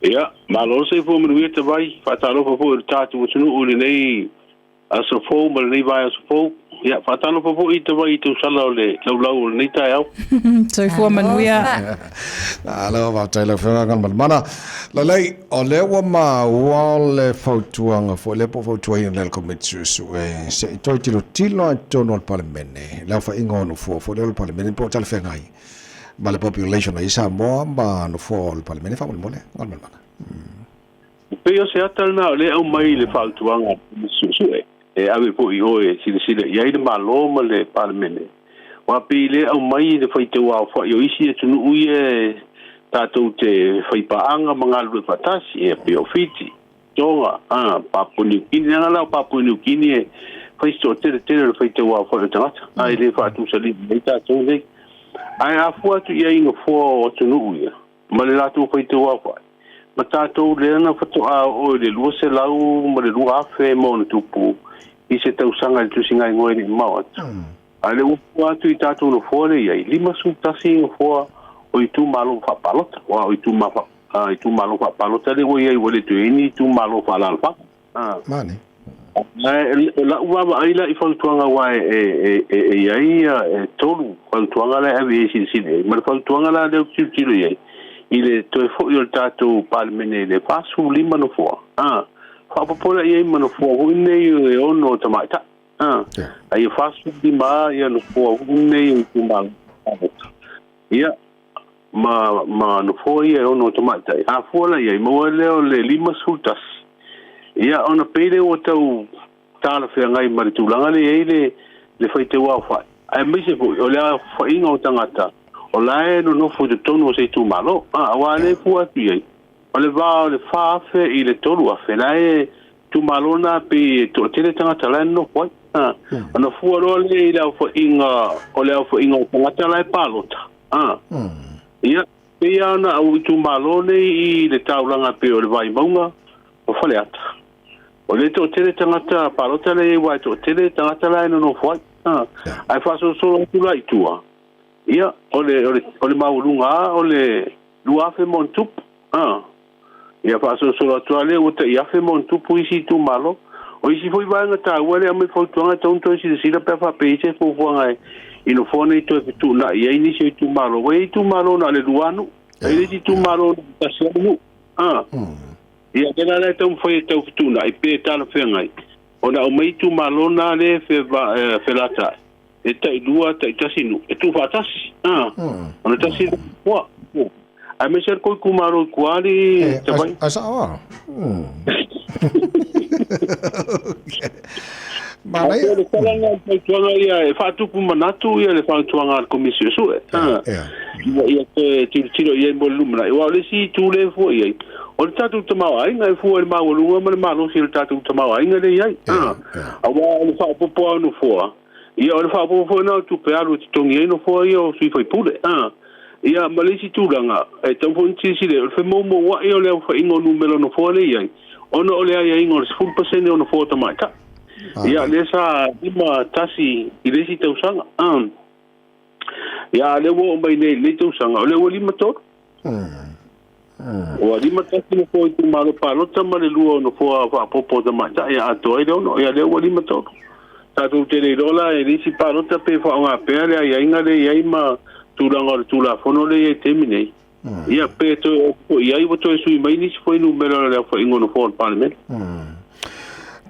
Ia, malo le soifua manuia Tavai, faatalofa foi i le tatou atunuu i lenei aso fou ma lenei vaiaso fou. Ia, faatalofa foi Tavai i tausala o le laulau o lenei taeao. Soifua manuia. Malo, faafetai lau Afioga Galumalemana. Lelei, o lea ua maua le fautuaga foi lea po o fautuaina lea e le Komiti Suesue se i toe tilotilo lava i totonu o le Palemene, le aofaiga o nofoa foi lea o le Palemene po o talafeagai ma le population o i Samoa ma nofoa o le Palemene faamolemole. Galumalemana. E pei o se ata lena o lea e aumai i le fautuaga a le Komisi Suesue e ave foi i o e silasila i ai le Malo ma le Palemene, aua pei lea e aumai le faitau aofai o isi atunuu ia e tatou te faipaaga ma galulue faatasi, ia pei o Fiti, Toga, Papua Niu Kini. Leaga la o Papua Niu Kini e fai se toatele tele o le faitau aofai o tagata, ae le faatusalima ai tatou nei. Ae a fua atu i ai i nofoa o atunuu ia, ma le latou faitau aofai, ma tatou lea na faatoa oo i le 200 ma le 2,000 ma ona tupu i se tausaga i le tusigaigoa e le i mamao atu. A o lea ua fua atu i tatou nofoa lea e i ai, 51 nofoa o itumalo faapalota, aua o itumalo faapalota lea ua i ai ua le toe i ai ni itumalo faaalaalafaga. Mani. Ae o lau vaavaai la i fautuaga aua e i ai e tolu fautuaga la e ave i ai e silasila i ai. Ma le fautuaga la lea ou te tilotilo i ai, i le toe foi o le tatou Palemene i le 45 nofoa, faaopoopo la i ai ma nofoa foi nei e ono o tamaitai. A ia 45 lava ia nofoa foi nei o itumalo palota. Ia, ma nofoa ia e ono o tamaitai. A fua la i ai, maua ai lea o le 51, ia ona pei lea ua tau talafeagai ma le tulaga lea e i ai le faitau aofai, aemaise foi o le aofaiga o tagata o la e nonofo i totonu o se itumalo. Aua o lea e fua atu i ai, o le va o le 4,000 i le 3,000 la e itumalo na pei e toatele tagata la e nonofo ai. Ona fua loa lea i le aofaiga o le aofaiga o tagata la e palota. Ia, pei lava ona au itumalo nei i le taulaga pei o le Vaimauga o Faleata. O lea e toatele tagata palota la e i ai aua e toatele tagata la e nonofo ai. Ae faasolosolo atu la i tua, ia, o le maualuga lava o le 2,000 ma ona tupu. Ia faasolosolo atu lava lea ua tai afe ma ona tupu isi itumalo. O isi foi vaega taua lea e aumai fautuaga e tatau ona toe silasila pe a faapea e i ai se fuafuaga i nofoa nei toe fetuunai ai nisi o itumalo. Ua i ai itumalo na o le lua nuu, e i ai le isi itumalo na o le tasi lava le nuu. Ia o lea la e taumafai e tau fetuunai pe talafeagai ona aumai itumalo na lea e felatai e tai lua tai tasi nuu e tuufaatasi ona tasi le nofoa. Aemaise le tou itumalo i tua alii Tavai. Ae sao lava. Manaia. O le tala lena o le fautuaga ia e faatupu manatu ia le fautuaga a le Komisi Suesue. Ia toe tilotilo i ai mo le lumanai. Aua o le isi itu lea e fua i ai, o le tatou tamaoaiga e fua i le maualuga ma le malosi o le tatou tamaoaiga lea e i ai. Aua o le faaopoopo lava o nofoa, Ia, o le faaopoopo foi lena o tupe alu e totogi ai nofoa ia o sui faipule. Ia, ma le isi tulaga, e tatau foi ona silasila i ai, o le femoumouai o le aofaiga o numera o nofoa lea e i ai, ona o le aiaiga o le 10% o nofoa tamaitai. Ia, lea sa 51 i le isi tausaga. Ia, a o lea ua oo mai nei i lenei tausaga, o lea ua 53. Ua 51 nofoa itumalo palota ma le lua o nofoa faaopoopo o tamaitai e atoa ai le ono. Ia lea ua 53. Tatou te le iloa la e le isi palota pe faaaoga pea le aiaiga lea e i ai ma tulaga o le Tulafono lea e i ai i le taimi nei. Ia pe toe oo foi i ai ua toe sui mai nisi fuainumera o le aofaiga o nofoa o le Palemene.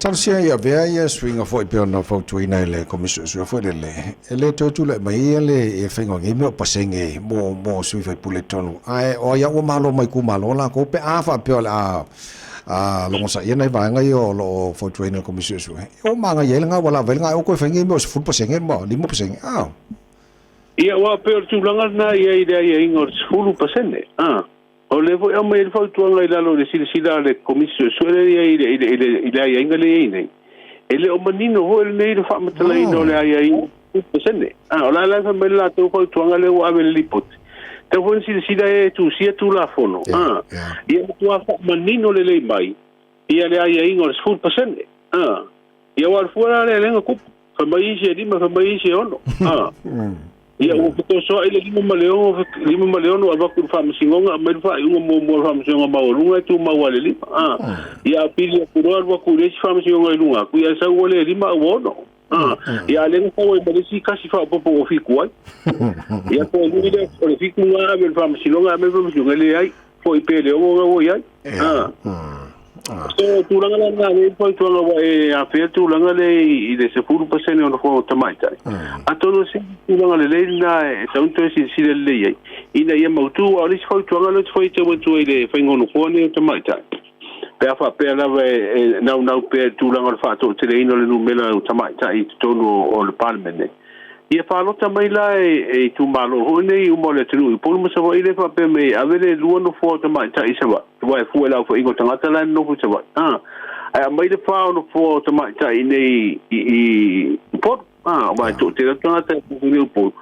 Talosia ia avea ia suiga foi pei ona fautuaina e le Komisi Suesue foi lele, e le toe tulai mai ia le faiga o nei mea o pasene mo sui faipule i totonu, ae o ai a ua malo mai itumalo latou pe a faapea o le a logosaia nai vaega ia o lo o fautuaina e le Komisi Suesue, e o manaia ai lena ua lava ai lena e o toe fai nei mea o 10% ma 5%. A. Ia, aua pei o le tulaga lena e i ai i le aiaiga o le 10%. A. O lea foi e aumai ai le fautuaga i lalo o le silasila a le Komisi Suesue lea e i ai i le aiaiga lea e i ai nei, e le o manino foi lenei le faamatalaina o le aiaiga o pasene. A o la la e fai mai le latou fautuaga lea ua ave i le lipoti, tatau foi ona silasila e tusia Tulafono, a, ia matua faamanino lelei mai ia le aiaiga o le 10%. A, ia aua o le fua la lea lea na tupu, fai mai isi e lima, fai mai isi e ono. A. Ia ua fetosoa'i le 5 ma le 6, 5 ma le 6 avatu i le faamasinoga, aumai le faaiuga muamua o le faamasinoga maualuga e tumau lava le 5. Ia apili atu loa alu atu i le isi faamasinoga i luga atu, ia sau ua le 5 ae ua 6. Ia a lea na sau ai ma le isi 1 faaopoopo ua 7 ai. Ia toe lui lea o le 7 na ave i le faamasinoga, aumai le faamasinoga e leai, fo'i pea i le 6 na ua i ai. So tulaga la lena lea i fautuaga ua e afea tulaga lea i le 10% o nofoa o tamaitai. Atonu o se tulaga lelei lena e tatau ona toe silasila lelei ai ina ia mautu. Aua o le isi fautuaga lea ou te faitau atu ai i le faiga o nofoa nei o tamaitai, pe a faapea lava e naunau pea i le tulaga o le faatoateleina o le numera o tamaitai i totonu o le Palemene, ia palota mai la e itumalo foi nei uma o le atunuu i Upolu ma Savaii lea faapea mai e ave le 2 nofoa o tamaitai i Savaii, aua e fua i le aofaiga o tagata la e nonofo i Savaii. Ae aumai le 4 o nofoa o tamaitai i nei i Upolu. Aua e toatele atu tagata e nonofo i Upolu.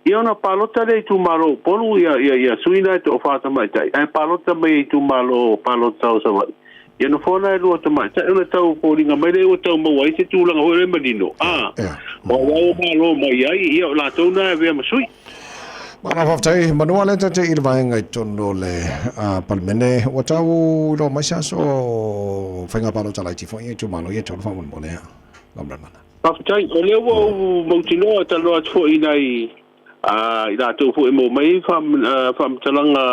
Ia ona palota lea i itumalo o Upolu ia sui na e toafa tamaitai, ae palota mai e itumalo palota o Savaii ia nofoa na e 2 tamaitai, ona tau foliga mai lea ua tau maua ai se tulaga foi lea manino. O au malo mai ai, ia o latou na e avea ma sui. Malo faafetai manua lea tate i le vaega i totonu o le Palemene. Ua tau iloa mai se aso faiga palota laiti foi i itumalo ia e 3 faamolemole a. Galulemana. Faafetai, o lea ua ou mautinoa talanoa atu foi i nai i latou foi e maua mai faamatalaga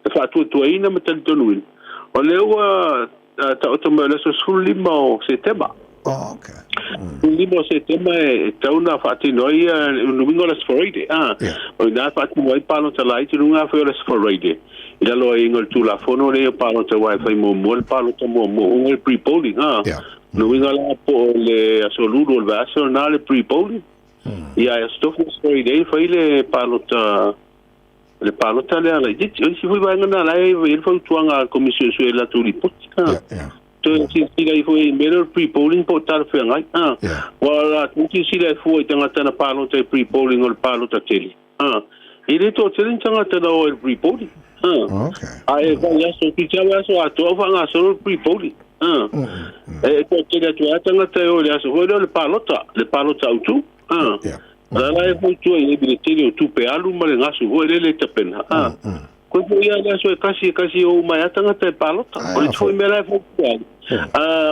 e faatuatuaina ma talitonuina. O lea ua taoto mai o le aso 15 o Setema. Oh, okay. 15 o Setema e tau na faatino ai le uiga o le Aso Faraile. O ina faatino ai palota laiti luga foi o le Aso Faraile i lalo ai o le Tulafono lea o palota, aua e fai muamua le palota muamua uga le pre-polling. Le uiga la po o le aso Lulu o le vaiaso na le pre-polling. Ia e aso Tofi Aso Faraile fai le palota lea laitiiti. O isi foi vaega na la e i ai le fautuaga a le Komisi Suesue i le latou lipoti. Toe silasila ai foi i mea lea o le pre-polling po o talafeagai. Ua latou silasila e fua i tagata na palota i pre-polling o le palota tele. E le toatele ni tagata na o i le pre-polling. A e vaiaso, tuitau aso atoa o faagasolo le pre-polling. E toatele atu ai tagata e o i le aso foi lea o le palota autu. La la e fautua i ai le tele o tupe alu ma le gasu foi lele e tapena. Koe foi ia le aso e kasi e kasi o mai a tagata e palota. O le foi mea la e fautua ai.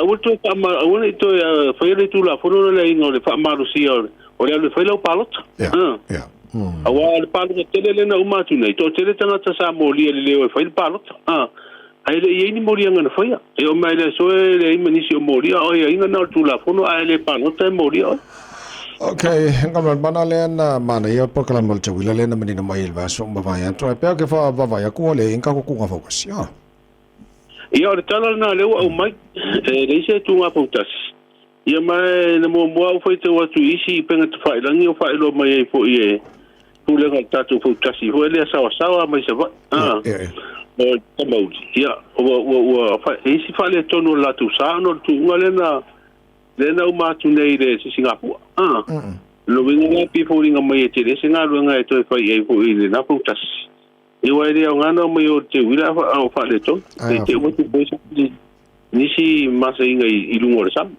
Ua toe faama, ua nei toe faia le Tulafono le aiga o le faamalosia o le alu e fai lau palota. Aua le palota tele lena uma atu nei, toatele tagata sa molia le leo e fai le palota. Ae le i ai ni moliaga na faia. E o mai le aso e leai ma nisi o molia o aiaiga na o le Tulafono, ae le palota e molia oe. Ok, galulemana lea na manaia polokalame o le tauila lea na manino mai i le vaiaso ma mavae atu. Ae pea ke faavavaai atu ua leai ni tatou tuuga fautasi. Ia o le tala lena lea ua aumai. E leai se tuuga fautasi. Ia ma e na muamua au faitau atu i isi upega tafailagi o faailoa mai ai foi e pulega o le tatou fautasi foi lea saoasaoa mai Savaii. O Tamauli. Ia, ua e isi faaletonu o le latou sa ona o le tuuga lea na uma atu nei i le sisigafua. Lo uiga la pei foliga mai e tele se galuega e toe fai ai foi i lena fautasi. Ia aua e le aoga na omai o le teuila o faaletonu. E te ua tupu ai nisi masaiga i luga o le sami.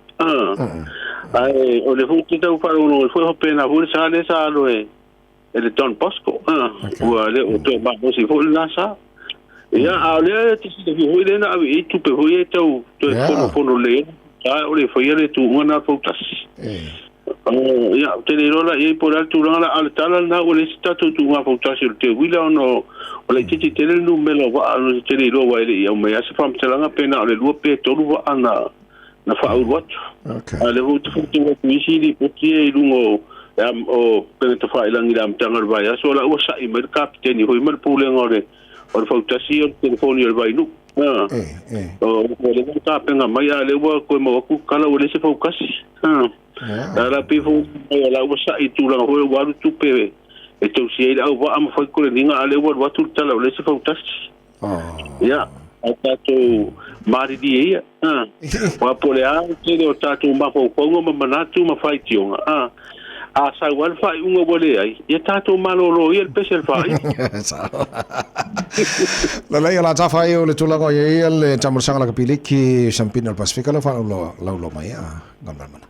Ae o le foi te tau faalogologo foi faapena foi le sa lea sa alo e le Don Bosco. Ua le o toe malosi foi lena sa. Ia, a o lea te silafia foi lea na ave i ai tupe foi e tau toe fonofono lelei ai sa o le faia le tuuga na fautasi. Ia, ou te le iloa la i ai po o le a le tulaga la, a o le tala lena ua leai se tatou tuuga fautasi o le teuila ona o laitiiti tele le numera o vaa, o te le iloa aua e le i aumai lava se faamatalaga pe na o le 2 pe 3 vaa na faaulu atu. A o lea foi ou te faitau atu i isi lipoti ia i luga o upega tafailagi i le amataga o le vaiaso, o la ua sa'i mai le kapiteni foi ma le pulega o le fautasi o le telefoni o le Vainuu. O lea ua tapena mai, a o lea ua toe maua atu tala ua leai se fautasi. A la pei foi o la ua sa'i i tulaga foi ua alu tupe e tausia ai le auvaa ma fai koleniga, a o lea ua alu atu le tala ua leai se fautasi. Ia, a tatou malilie ia. Aua po o le a le tele o tatou mafaufauga ma manatu ma faitioga. A sau lava le faaiuga ua leai, ia tatou malolo ia le pese le faaiu. Lelei o la tafa ai o le tulaga o i ai le taamolosaga lakapiliki Sampina o le Pasefika lea whaalauloa mai a galulemana.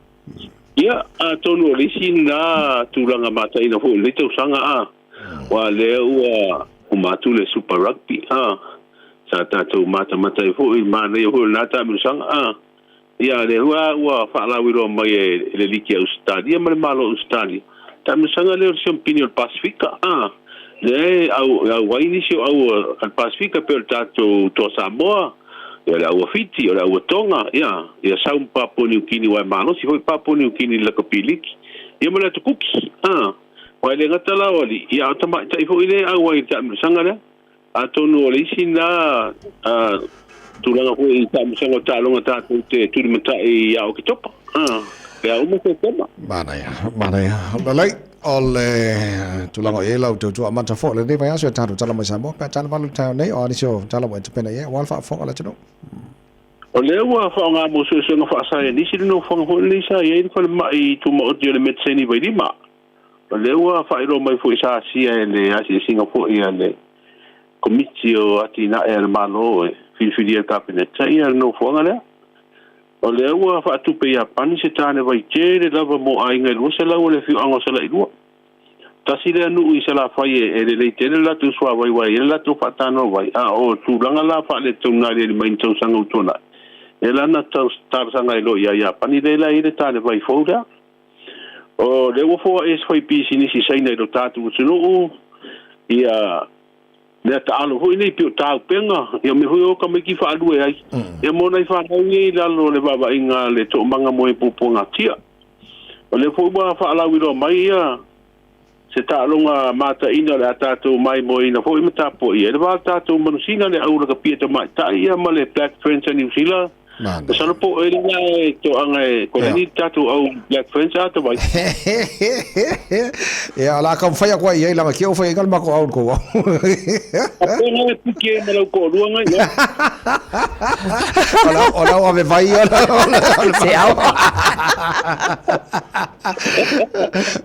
Ia, atonu o le isi lena tulaga mataina foi o lenei tausaga a, aua o lea ua uma atu le Super Rugby a, sa tatou matamata ai foi i le manaia foi o lena taamilosaga a. Ia, a o lea foi lava ua faalauiloa mai e le Liki a Ausetalia ma le Malo o Ausetalia, taamilosaga lea o le Siamupini o le Pasefika a, lea e auai nisi o au a le Pasefika e pei o le tatou Toa Samoa, Ia le aua Fiti, o le aua Tonga, ia, ia sau ma Papua Niu Kini aua e malosi foi Papua Niu Kini i le lakapi liki, ia ma le atu Kuki, a. Aua e le gata la o alii, ia a o tamaitai foi lea e auai i le taamilosaga lea. Atonu o le isi lena a, tulaga foi i taamilosaga o taaloga tatou te tulimatai ia Oketopa, a, pe a uma Setema. Manaia, manaia. Lelei, o le tulaga o i ai lau tautua amata foi o lenei vaiaso e tatou tala mai Samoa pe a tala valu i le taeao nei, o a nisi o tala ua e tapena i ai aua le faafofoga a le atunuu. O lea ua faaaoga mo suesuega faasaienisi le nofoaga foi lenei sa i ai le falemai tumaoti o le Medecine i Vailima. O lea ua faailoa mai foi sa asia e le asiasiga foi a le Komiti o Atinae a le Malo e filifilia e le Kapeneta ia le nofoaga lea. O lea ua faatupe i Iapani se tane vai tele lava mo aiga e 200 o le afioaga o Salailua. Tasi lea nuu i Salafai e lelei tele le latou suavai aua e i ai le latou faatanoa vai, a o tulaga la faaletonu mai ni tausaga ua tuanai, lea la na talosaga ai loa ia Iapani lea la e i ai le tane vai fou lea. O lea ua foai e se faipisinisi Saina i lo tatou atunuu ia mea taalo foi nei pei o taupega, ia mea foi o tamaiti faalue ai. Ia mo nai fanau nei i lalo o le vaavaaiga a le toomaga mo e puapuagatia. O lea foi ua faalauiloa mai ia se taaloga mataina o le a tatou maimoaina foi ma tapuaia i le va o le tatou manusina le au lakapia tamaitai ia ma le Black Ferns a Niu Sila. Masalo po o ela e toaga e koleni tatou au Black Ferns a tawai. Ia, o le a taumafai atu ai i ai, leaga te i ua fai ai le matou au i le tou au. Faapea e piki ai ma lau toalua ngai ioe. O le au ave vai ia. Se au.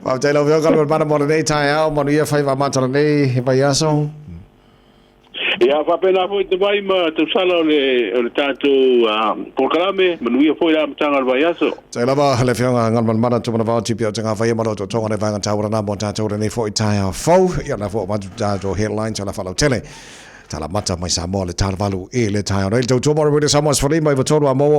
Faafetai lau Afioga Galumalemana mo lenei taeao, manuia faiva amata o lenei vaiaso. Ia faapena foi te vai ma tausala o le, o le tatou polokalame, manuia foi le amataga o le vaiaso. Tai lava le Afioga Galumalemana Tumanavao Tipi o Tagafaia ma lo totoga le vaega taua lena mo tatou lenei foi taeao fou. Ia la foi avatu tatou headlines ala faalautele. Tala mata mai Samoa le tala valu i le taeao nei. Le tautua mo le Radio Samoa Sefulima i 93 a maua.